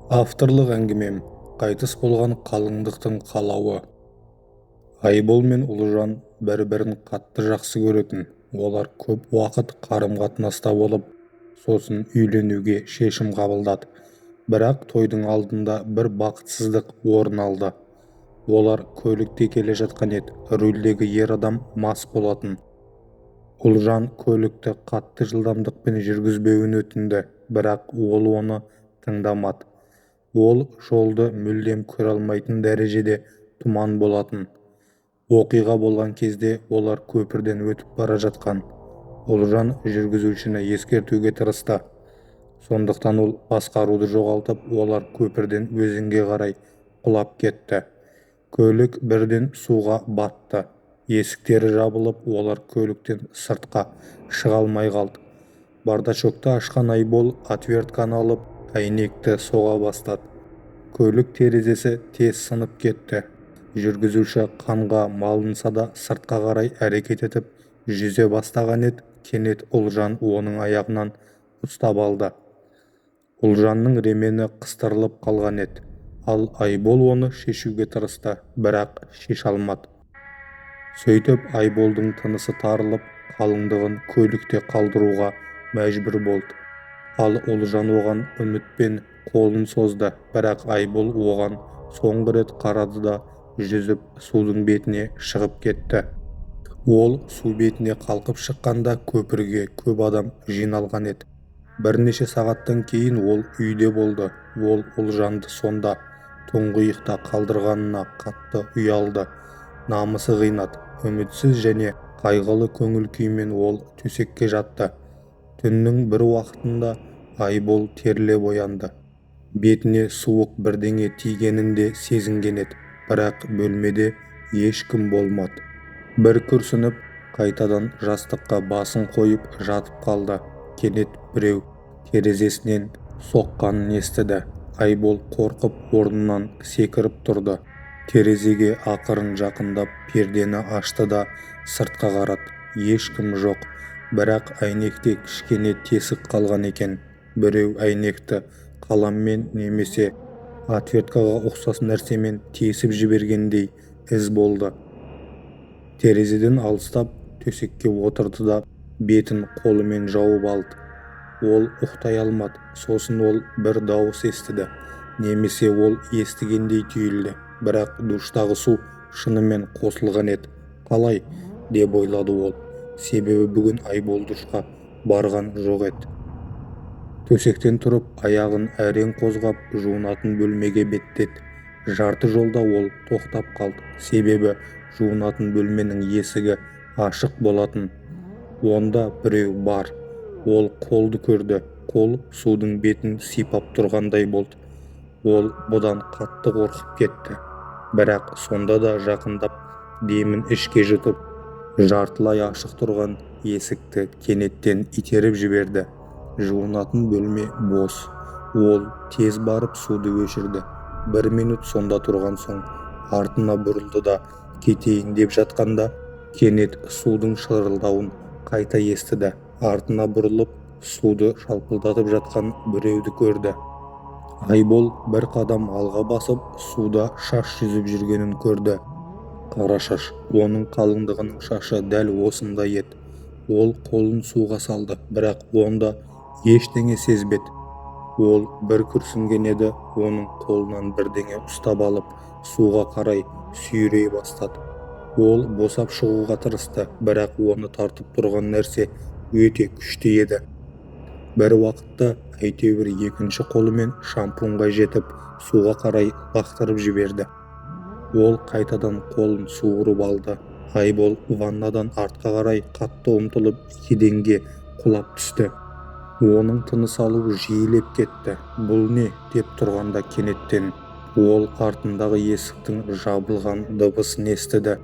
Авторлық әңгімем: қайтыс болған қалыңдықтың қалауы. Айбол мен Ұлжан бір-бірін қатты жақсы көретін. Олар көп уақыт қарым-қатынаста болып, сосын үйленуге шешім қабылдады. Бірақ тойдың алдында бір бақытсыздық орын алды. Олар көлікте келе жатқан еді. Рульдегі ер адам мас болатын. Ұлжан көлікті қатты жылдамдықпен жүргізбеуін өтінді, бірақ ол оны тыңдамады. Ол жолды мүлдем көре алмайтын дәрежеде тұман болатын. Оқиға болған кезде олар көпірден өтіп бара жатқан. Ұлжан жүргізушіні ескертуге тырысты. Сондықтан ол басқаруды жоғалтып, олар көпірден өзенге қарай құлап кетті. Көлік бірден суға батты. Есіктері жабылып, олар көліктен сыртқа шыға алмай қалды. Бардачокты ашқан Айбол отвертканы алып, әйнекті соға бастады. Көлік терезесі тез сынып кетті. Жүргізуші қанға малынса да сыртқа қарай әрекет етіп, жүзе бастаған еді, кенет Ұлжан оның аяғынан ұстап алды. Ұлжанның ремені қыстырылып қалған еді. Ал Айбол оны шешуге тырысты, бірақ шеше алмады. Сөйтіп Айболдың тынысы тарылып, қалыңдығын көлікте қалдыруға мәжбүр болды. Ал Ұлжан оған үмітпен қолын созды, бірақ Айбол оған соңғы рет қарады да жүзіп судың бетіне шығып кетті. Ол су бетіне қалқып шыққанда көпірге көп адам жиналған еді. Бірнеше сағаттан кейін ол үйде болды. Ол Ұлжанды сонда тұңғиықта қалдырғанына қатты ұялды. Намысы қинады. Үмітсіз және қайғылы көңіл күймен ол төсекке жатты. Түннің бір уақытында Айбол терлеп оянды. Бетіне суық бірдеңе тигенін де сезінген еді, бірақ бөлмеде ешкім болмады. Бір күрсініп, қайтадан жастыққа басын қойып жатып қалды. Кенет біреу терезесінен соққанын естіді. Айбол қорқып орнынан секіріп тұрды. Терезеге ақырын жақындап пердені ашты да сыртқа қарады. Ешкім жоқ. Бірақ әйнекте кішкене тесік қалған екен. Біреу әйнекті қаламмен немесе отверткаға ұқсас нәрсемен тесіп жібергендей із болды. Терезеден алыстап төсекке отырды да бетін қолымен жауып алды. Ол ұйықтай алмады. Сосын ол бір дауыс естіді. Немесе ол естігендей түйілді. Бірақ душтағы су шынымен қосылған еді. Қалай, деп ойлады ол. Себебі бүгін Айбол душқа барған жоқ еді. Төсектен тұрып, аяғын әрең қозғап, жуынатын бөлмеге беттеді. Жарты жолда ол тоқтап қалды. Себебі жуынатын бөлменің есігі ашық болатын. Онда біреу бар. Ол қолды көрді. Қол судың бетін сипап тұрғандай болды. Ол бұдан қатты қорқып кетті. Бірақ сонда да жақындап, демін ішке жұтып, жартылай ашық тұрған есікті кенеттен итеріп жіберді. Жуынатын бөлме бос. Ол тез барып суды өшірді. Бір минут сонда тұрған соң артына бұрылды да кетейін деп жатқанда кенет судың шырылдауын қайта естіді. Артына бұрылып, суды шалпылдатып жатқан біреуді көрді. Айбол бір қадам алға басып, суда шаш жүзіп жүргенін көрді. Қара шаш. Оның қалыңдығының шашы дәл осындай еді. Ол қолын суға салды, бірақ онда ештеңе сезбеді. Ол бір күрсінген еді, оның қолынан бірдеңе ұстап алып, суға қарай сүйрей бастады. Ол босап шығуға тырысты, бірақ оны тартып тұрған нәрсе өте күшті еді. Бір уақытта әйтеуір екінші қолымен шампунға жетіп, суға қарай лақтырып жіберді. Ол қайтадан қолын суырып алды. Айбол ваннадан артқа қарай қатты ұмтылып, еденге құлап түсті. Оның тыныс алуы жиілеп кетті. Бұл не деп тұрғанда кенеттен ол артындағы есіктің жабылған дыбысын естіді.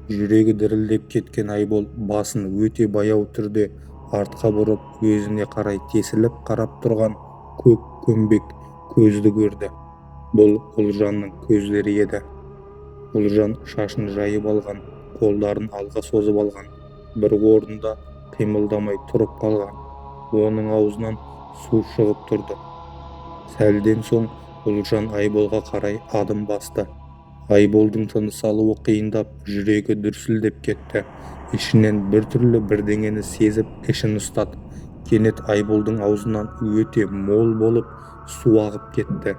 Жүрегі дірілдеп кеткен Айбол басын өте баяу түрде артқа бұрып, өзіне қарай тесіліп қарап тұрған көк көмбек көзді көрді. Бұл Ұлжанның көздері еді. Ұлжан шашын жайып алған, қолдарын алға созып алған, бір орында қимылдамай тұрып қалған. Оның аузынан су шығып тұрды. Сәлден соң Ұлжан Айболға қарай адым басты. Айболдың тыныс алуы қиындап, жүрегі дүрсілдеп кетті. Ішінен біртүрлі бірдеңені сезіп, ішін ұстады. Кенет Айболдың аузынан өте мол болып су ағып кетті.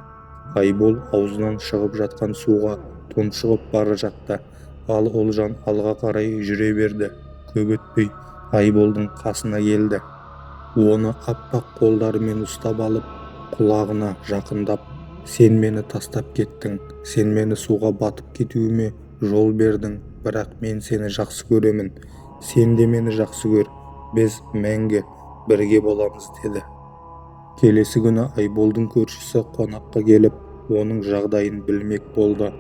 Айбол аузынан шығып жатқан суға тұншығып бара жатты. Ал Ұлжан алға қарай жүре берді. Көп өтпей Айболдың қасына келді. Оны аппақ қолдарымен ұстап алып, құлағына жақындап, «Сен мені тастап кеттің, сен мені суға батып кетуіме жол бердің, бірақ мен сені жақсы көремін. Сен де мені жақсы көр, біз мәңгі бірге боламыз», деді. Келесі күні Айболдың көршісі қонаққа келіп, оның жағдайын білмек болды.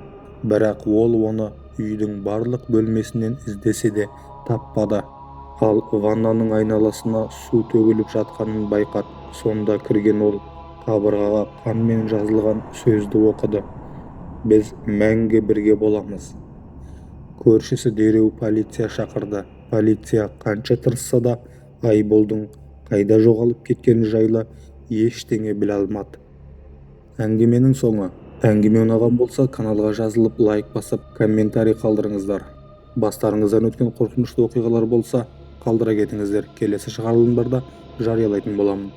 Бірақ ол оны үйдің барлық бөлмесінен іздесе де таппады. Ал ваннаның айналасына су төгіліп жатқанын байқады. Сонда кірген ол қабырғаға қанмен жазылған сөзді оқыды: «Біз мәңгі бірге боламыз». Көршісі дереу полиция шақырды. Полиция қанша тырысса да, Айболдың қайда жоғалып кеткені жайлы ештеңе біле алмады. Әңгіменің соңы. Әңгіме ұнаған болса, каналға жазылып, лайк басып, комментарий қалдырыңыздар. Бастарыңыздан өткен қорқынышты оқиғалар болса, қалдыра кетіңіздер. Келесі шығарылымдарда жариялайтын боламын.